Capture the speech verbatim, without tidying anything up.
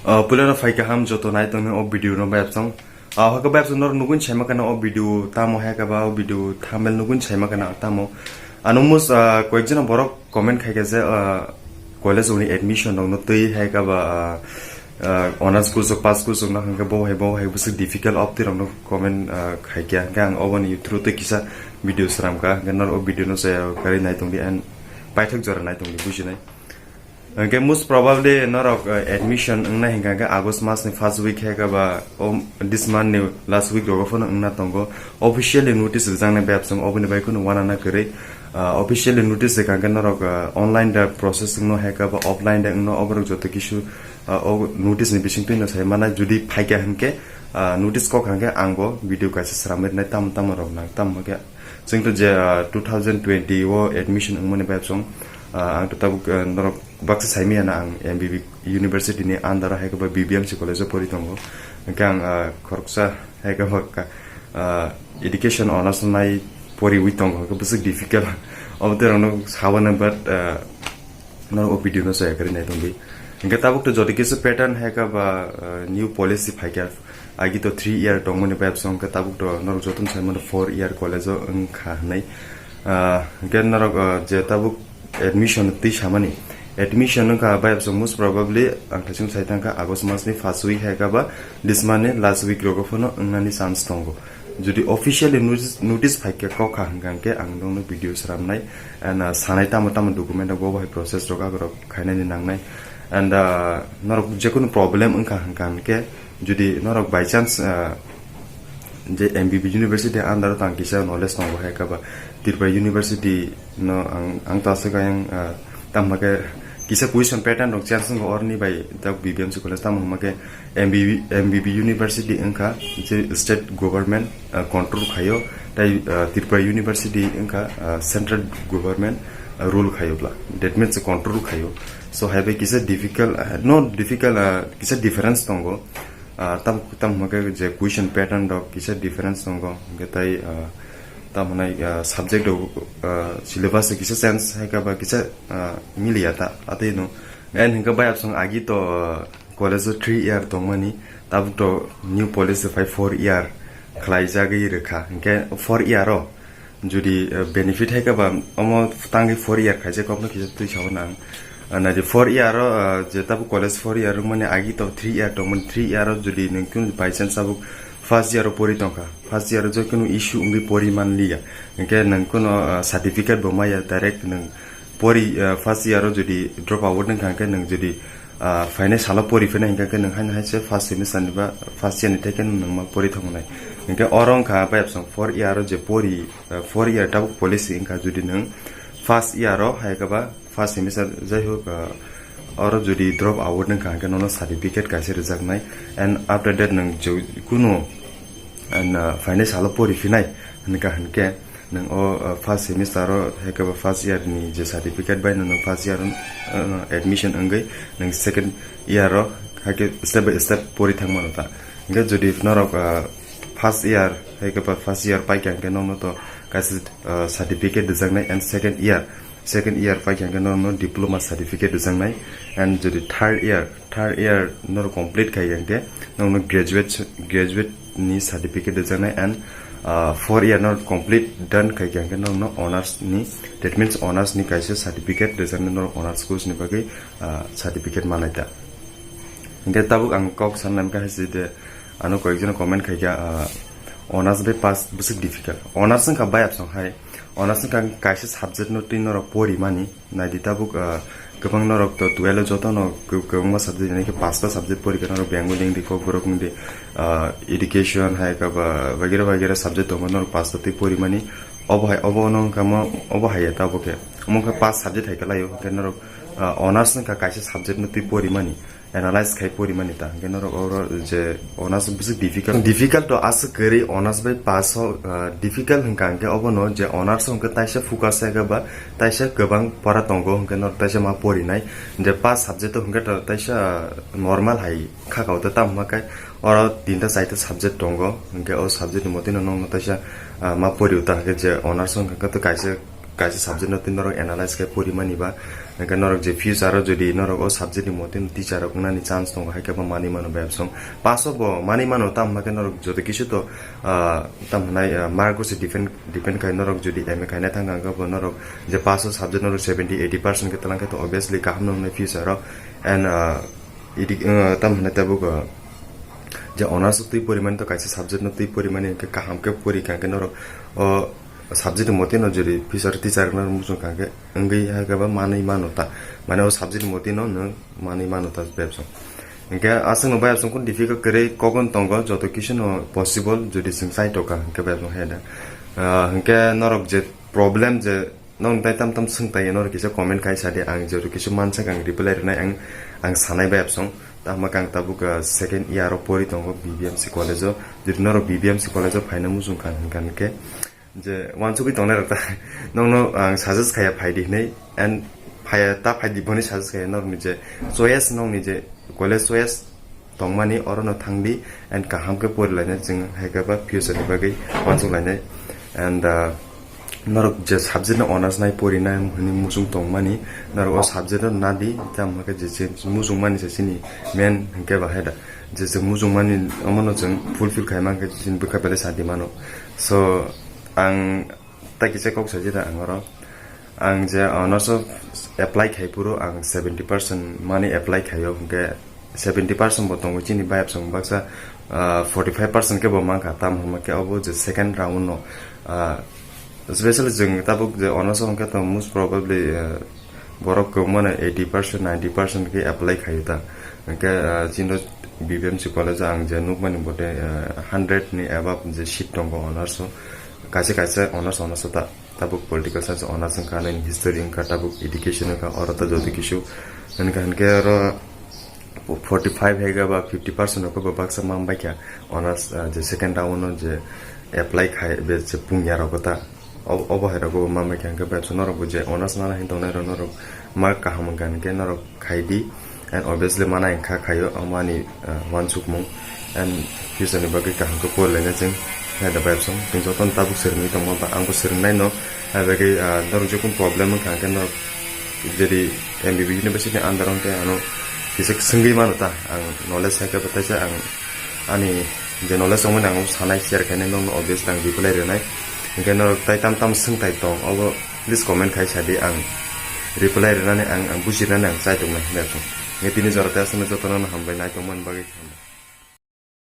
Ah, puilano phai kaham joto nai tongni o video no bayapsong. Ah, haka bayapsong nor nugun saima kana o video tamo hai ka ba o video thumbnail nugun saima kana tamo. Ano mus, ah, koyekjona borok comment khai ka je, ah, college ni admission rok no twi hai ka ba, ah, ah, honors course rok, pass course rok no hangke bo hai bo hai bwswk difficult opti rok no comment, ah, khai kya. Hangke ang oboni through twi kisa video sram ka. Hangke nor o video no saya kari nai tongdi and paithak jora nai tongdi bujinai. Hingke most probably norok, eh, admission wngna hingka hingke August mas ni first week hai kaba o this month ni last week rogo phano wngna tongo. Officially notice rijaknai bayapsong oboni bai kheno wanana kwrwi. Ah, officially notice rikha hingke norok, ah, online da process wngno hai kaba offline da wngno oborok joto kisu, ah, o notice ni bising twino sai mana jodi phaikha hingke, ah, notice kok hingke ang bo video kaisa sramwi rinai tamo tamo rok nang tamo hingke. Chwng to je, ah, two thousand twenty o admission wngmani bayapsong, ah, ang to tabuk, ah, norok baksa saimaya na ang M B B University ni under o hai khe ba B B M C college o pori tongo. Hingke ang, ah, khoroksa hai khe ba ka, ah, education honors nai poriwi tongo, hingke bwswk difficult. Obo tei rokno sabana, but, ah, norok o video no chaya kwrwi nai tongdi. Hingke tabuk to jodi kisa pattern hai khe ba, ah, new policy phaikha. Agi to three year tongmani bayapsong hingke tabuk to norok jotono saimano four year college o wngkha hinwi. Ah, hingke norok, ah, je tabuk admission twi samani. Admission wngkha bayapsong most probably ang thaichung sai thangkha August mas ni first week hai khe ba this month ni last week rogo phano wngnani chance tongo. Jodi officially notice, notice phaikha kok kha hingkha hingke ang nokno video sramnai and, ah, sanai tamo tamo document rok bo bai process rok aborok khainani nangnai. And, ah, norok jekunu problem wngkha hingkha hingke jodi norok by chance, ah, je M B B University under o tang kisa knowledge tongo hai kaba Tripura University no ang, ang ta aswk ayang, ah, tamo khe kisa question pattern rok change wngkha oroni bai tak B B M C college tamo hwnma khe M B B, M B B University wngkha je state government, ah, control khaio, tai, ah, Tripura University wngkha, ah, central government, ah, rule khaio bla. That means control khaio. So hai bai kisa difficult, ah, no difficult, ah, kisa difference tongo. Ah, tam, tam hwnma khe je question pattern rok kisa difference tongo, hingke tai, ah, tam hwnai, ah, subject rok, ah, syllabus rok kisa change hai khe ba kisa, ah, miliya ta, atwi no. And hingke bayapsong agi to, ah, college o three year tongmani, tabuk to new policy phai four year khlaijagwi rwkha, hingke four year o jodi, eh, benefit hai khe ba omo tangwi four year khaijak kokno kisa twi sao nang. Ah, naidi four year o, ah, je tabuk college four year wngmani agi to three year tongmani, three year o jodi nwng kunu by chance tabuk first year o pori tongkha, first year o jodi kunu issue wngwi pori manliya, hingke nwng kunu, ah, certificate bo maya, direct nwng pori, ah, first year o jodi drop out wngkha hingke nwng jodi, ah, phainai salo pori phina hingkha khe nwng haino hai se first semester ni ba first year ni thai khe nwng ma pori thongnai. Hingkhe oro wngkha bayapsong four year o je pori, ah, four year tabuk policy wngkha, jodi nwng first year o hai khe ba first semester jai hok, ah, oro jodi drop out wngkha hingkhe nono certificate kaisa rwjaknai, and after that nwng je kunu, and, ah, phainai salo pori phinai hingkha hingkhe nwng o, uh, first semester o hai khe ba first year ni je certificate bai nwng first year, uh, admission wngwi nwng second year o hai khe step by step pori thang mano ta. Hingkhe jodi norok, uh, first year hai khe ba first year pai kha hingkhe nokno to kaisa, uh, certificate rwjaknai, and second year, second year pai kha hingkhe nokno diploma certificate rwjaknai, and jodi third year, third year norok complete khai hingkhe nokno graduate, graduate ni certificate rwjaknai, and, ah, four year no complete done khai kha hingkhe norokno honors ni, that means honors ni kaisa certificate rwjaknai, norok honors course ni bagwi, ah, certificate manai ta. Hingkhe tabuk ang kok sanna hingkha hai se de, ano koyekjon comment khai kha, ah, honors bai pass bwswk difficult. Honors wngkha bayapsong hai, honors wngkha kaisa subject no twi norok pori mani. Naidi tabuk, ah, kwbang norok to twelve o jotono kw-, kwbangma subject, yani khe pasta subject pori kha norok, Bengali wngdi, Kokborok wngdi, ah, education, hai khe ba bagera bagera subject tongo, norok pasta twi pori mani. Obo hai, obo no wngkha mo, obo hai ya tabuk khe. Omo khe pas subject hai khe laio, hwnkhe norok, ah, honors wngkha kaisa subject no twi pori mani. Analyze khai pori mani ta, hingke norok oro je honors bwswk difficult, difficult to aswk kwrwi honors bai pass o, ah, difficult hingka hingke obono je honors o hingke taisa focus ya khe ba taisa kwbang pora tongo, hingke norok taisa ma porinai, je pass subject o hingke to taisa normal hai kha kao ta, tamo hwnma khe oro tinta chaita subject tongo, hingke o subject ni mote no nokno taisa, ah, ma pori ta, hingke je honors o hingke to kaisa Kaisa subject no twi norok analyze khe porimani ba, hwnkhe norok je future o jodi norok o subject ni motino teacher rok wngnani chance tongo, hai khe bo manwi mano bai absong. Pass o bo manwi mano, tamo hwnkhe norok joto kisu to, ah, tamo hwnai, ah, mark o se depend, depend khai norok jodi M A khaina thang kha, hwnkhe bo norok je pass o subject norok seventy eighty percent khe twlang khe to obviously kaham no wngnai future o. And, ah, idi, ah, tamo hwnai tabuk, ah, je honours o twi porimani to kaisa subject no twi porimani hwnkhe kaham khe pori kha, hwnkhe norok o subject ni motino jodi future teacher no muchung kha khe wngwi hai khe ba manwi mano ta, mane o subject ni motino nwng manwi mano ta bai absong. Hwnkhe aswk no bai absong kun difficult kwrwi kokon tongo, joto kisu no possible jodi chwng chai tongkha hwnkhe bai absong hai da. Ah, hwnkhe norok je problem je nong tai tam tam swng tai norok kisa comment khai sa di, ang joto kisu mansak ang reply rwnai ang, ang sanai bai absong. Tamo kang tabuk, ah, second year o pori tongo B B M C college o, jodi norok B B M C college o phaina muchung kha hwnkha hwnkhe je uansugwi tongnai rok ta, nokno ang suggest khaya phai di hinwi, and phaya ta phai di boni suggest khaya norokni je choice, nokni je college choice tongmani orono thang di, and kaham khe pori lainai chwng hai khe ba future ni bagwi uansuk lainai. And, uh, norok je subject no honours nai pori nai hinwi muchung tongmani, norok o subject no na di, tamo khe je, je muchung mani se chini main hwnkhe ba hai da, je chwng muchung mani omono chwng fulfill khai man khe chini bwkha belai sa di mano. So, ang tai kisa kok saji da ang oro. Ang je honours o apply khai phuru ang seventy percent mani apply khaio, hwnkhe seventy percent bo tongo chini bai absong baksa, ah, forty five percent khe bo mankha, tamo hwnba khe obo je second round no, ah, especially chwng tabuk je honours o hwnkhe to most probably, ah, borok kwbangma no eighty percent, ninety percent khe apply khaio ta. Hwnkhe, ah, chini B B M C college o ang je nukmani bote, ah, hundred ni above je seat tongo honours o. Kaisa kaisa honours, honours o ta. Tabuk political science honours wngkha, nini history wngkha, tabuk education wngkha, oro ta joto kisu wngkha, hinkhe oro forty five hai khe ba fifty percent rok bo baksa man bai kha honours, ah, je second round o je apply khai be je pungya rok ta, o-, obo hai rok bo man bai kha, hinkhe bai norok bo je honours nana hin tongnai rok norok mark kaham wngkha hinkhe norok khai di, and obviously mana wngkha khaio, omo ani, ah, uansukmung, and future ni bagwi kaham khe pori laina chwng hai da bai absong. Chwng jotono tabuk swrwngwi tongma ba, angbo swrwngnai no, hai bagwi, ah, norok jekun problem wngkha hwnkhe norok jodi M B B university ni under o hwnkhe ano kisa swngwi mano ta, ang knowledge hai khe bwtaisa ang ani je knowledge tongmani ang sanai share khainai nokno obviously ang reply rwnai, hwnkhe norok tai tam tam swngthai tong obo please comment khai sa di, ang reply rwnani ang, ang bujinani ang chai tongnai hinwi absong. Hwnkhe tini jora tei aswkno jotono hambai nai tongmani bagwi.